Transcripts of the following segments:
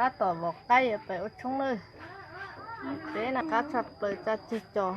Tab tom vov qaib yuav pem ua tshoob lawm. Peb no qab tshaj plaws tsa ceg cos.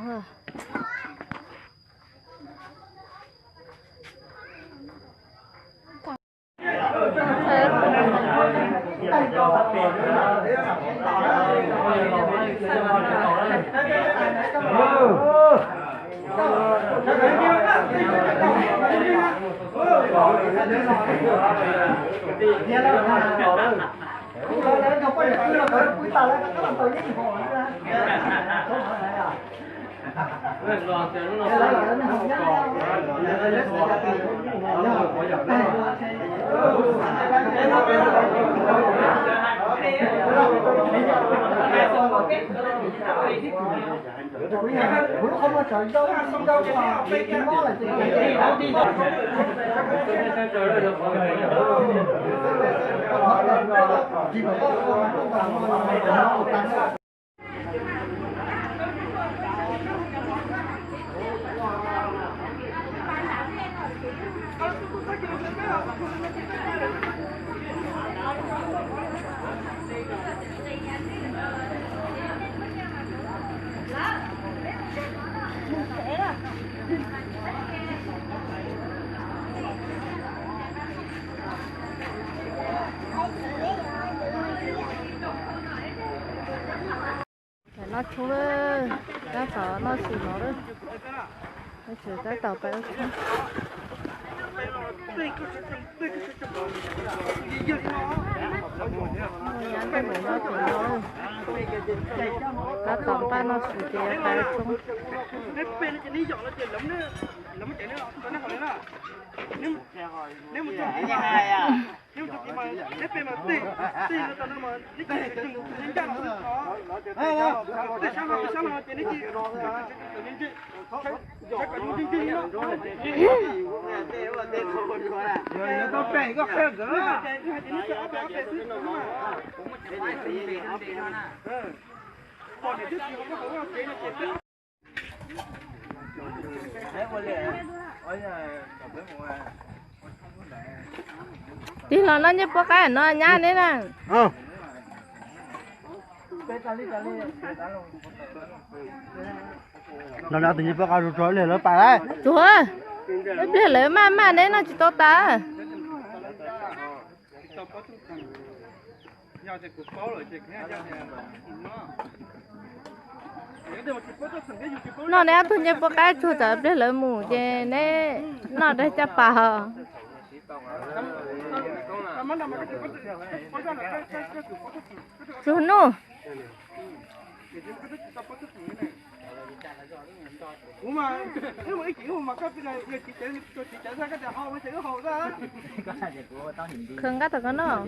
Noj tshoob lawm, tab tom noj su no lawm. Tab tom pais ua tshoob. Tab tom npaj noj su ces pais ua tshoob. Tig los noj ncej puab qaib no nyab neb na. Los noj tus ncej puab qaib tsuag tsuag ib pliag lawv pais lawm. Ib pliag lawv maj maj neb noj tsis tau tas. Noj neb ob tug ncej puab qaib tsuag tsam pliag lawv mus ces neb noj dab caj pas os. Tsuag nuj. Khaws nqaj tom ko noj.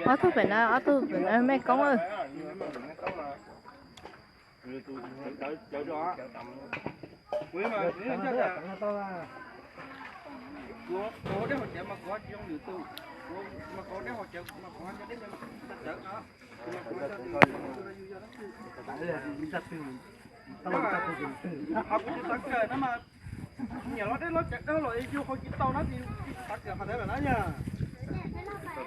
Ob tug pem no, ob tug pem no mej koob. Nyiam los deb los cawv dawb los yug hau tsis tau na, tsis xav kawm qhov ntawd lawm na yog. Koj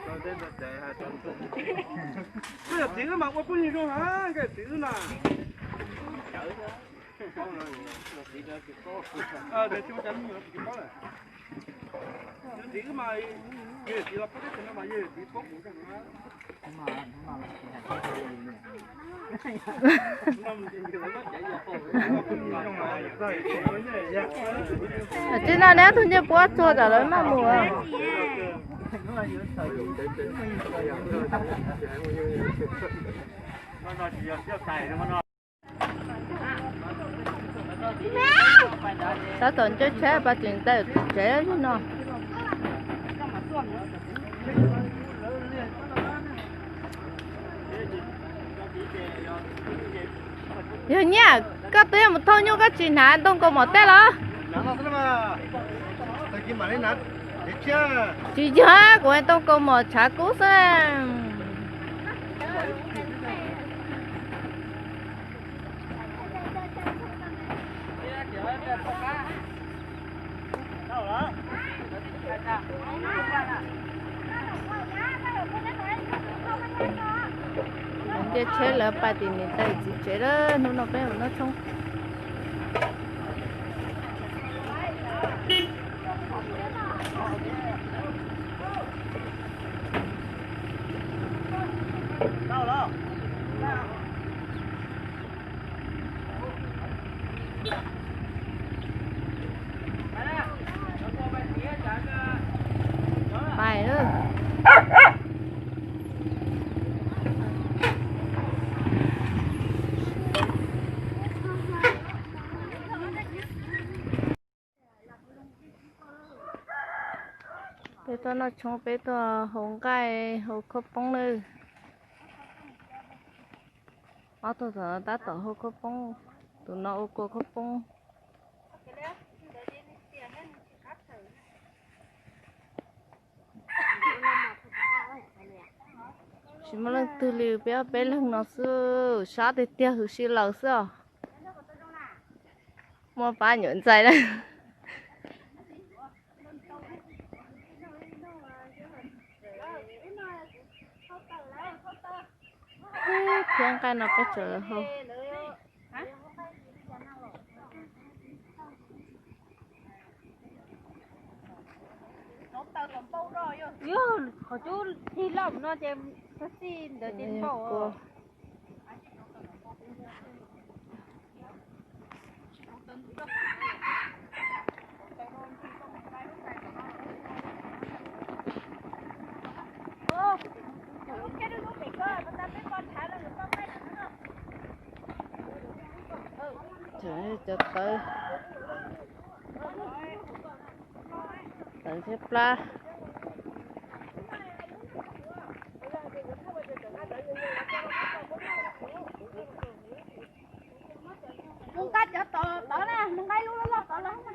yog txiv wb mas ua phooj ywg zoo heev, koj yog txiv wb na. Txiv wb mas, yog txiv los paub teb chaws no mas yog txiv paub kuv zoo. Tsis no neb tus ncej puab tsuag tam lawv maj mus. Tab tom ncaws tsheb pas tseem ntawm tsev no. Yog nyiaj, koj twb yuav mus thauj nyuj koj tsis hnav ntoo kaus mom tej los? Tsis yog, kuv ntoo kaus mom tshav kub xwb. Tsheb lawv pais tim niam tais txiv tsev lawm, hnub no peb mus noj tshoob. Pais lawm. Peb tuaj noj tshoob, peb tuaj hau nqaij hau khaub poob nawb. Ob tug tom no tab tom hau khaub poob, tus no ua kua khaub poob. Tsis muaj leej twg li, peb ob peb leeg no xwb, sab tiag tiag, huv si laws xwb os. Muaj pab nyuam ntxais na. Thiab nqaij no peb tseem hau. Yog qhov cub tig loj no ces txog txij ntawd ces npaum. Cov tawv, tawv thiab plab. Mus nqa cov tod tod na, mus nqa lub loj loj tod los.